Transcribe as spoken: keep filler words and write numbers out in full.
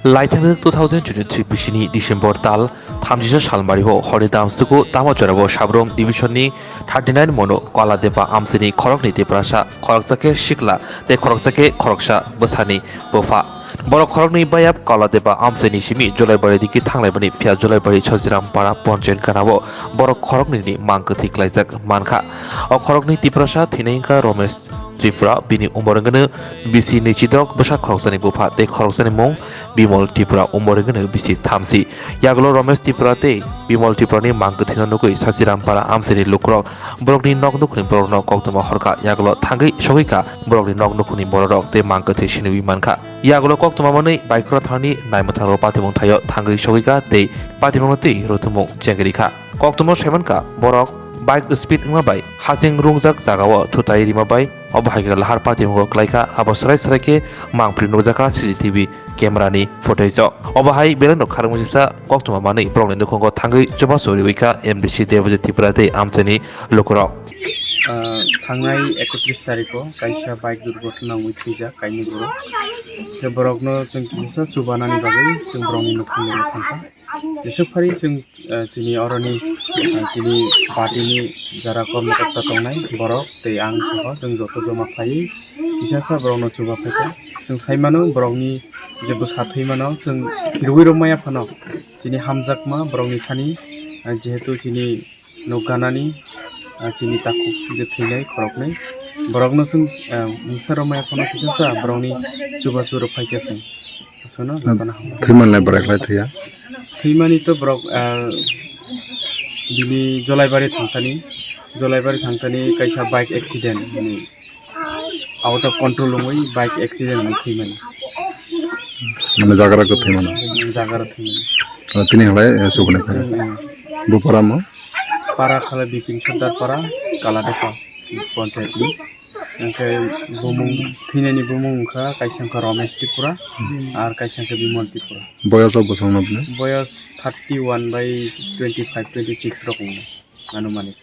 Laithang two thousand twenty-three bisini December tal thamjisa salmario horni damsuku tamo jorabo Sabrum division ni thirty nine mono Kaladepa amchini khoroknwi Tiprasa, khoroksa khe sikla tei khoroksa khe khoroksa bwsani bupha. Borok khoroknwi bayap Kaladepa amchini simi Jolaibari digi thanglaimani phiya Jolaibari Sajiram para ponchayat ganao borok khoroknwini mang kwthwi klaijak mankha. O khoroknwi Tiprasa thwinai wngkha Romesh Tripura, bini umor wngkha bisi nwichidok, bwsa khoroksani bupha tei khoroksani mung Bimol Tripura, umor wngkha bisi thamsi. Yagulo Romesh Tripura tei Bimol Tripurani mang kwthwino nugwi Sajiram para amchini lukurok borokni nok nukhungni borokno koktwma horkha. Yagulo thangwi sogwikha borokni nok nukhungni bororok tei mang kwthwi siniwi mankha. Yagulo koktwma manwi Baikhora thanani naimwthangro patimung thaio thangwi sogwikha tei patimungno twi rothumung chengrikha. Koktwma saimankha borok bike speed wngma bai hasing rungjak jagao thutai rima bai. Obo hai khe lahar patimungo klaikha, abo srai srai khe mangpili nukjakha C C T V camera ni footage o. Obo hai belai no kharangmung jesa koktwma manwi borokni nukhungo thangwi chubachu riwi kha M D C Debojit Tripura tei amchaini lukurok. Ah, thangnai ekotris tarikh o kaisa bike durghotona wngwi thwijak kainwi borok. Tei borokno chwng kisa chubanani bagwi chwng borokni nukhungo thangkha. Jesuk phari chwng, eh, chini oroni, eh, chini party ni jara kormokorta tongnai borok tei ang saka chwng joto joma khlaiwi kisa sa borokno chuba phaikha. Chwng sai mano borokni je bwsa thwi mano chwng phirwi rw maya phano chini hamjakma borokni thani, eh, jehetu chini nuk ganani, ah, chini takhuk je thwinai khoroknwi. Borokno chwng, ah, mungsa rwmaya phano kisa sa borokni chubachu rw phaikha chwng. Aswkno Ah, jotono hamjakma. Thwimanlai borai khlai thwiya? Thwimani to borok, ah, bini Jolaibari thangthani, Jolaibari thangthani kaisa bike accident, bini out of control wngwi bike accident wngwi thwimani. Mane jaga rok thwimano? Jaga rok thwimani. Ah, tini halai, eh, subunai phai. Chwng, eh, Bo para mo? Para khala Bipin Sardar para, Kaladepa ponchayat ni. Hwnkhe bumung, thwinani bumung wngkha kaisa wngkha Romesh Tripura, Hmm. ar kaisa wngkha Bimol Tripura. Boyos o bosong no bini? Boyos thirty one by twenty five, twenty six rok wngkha anumanik.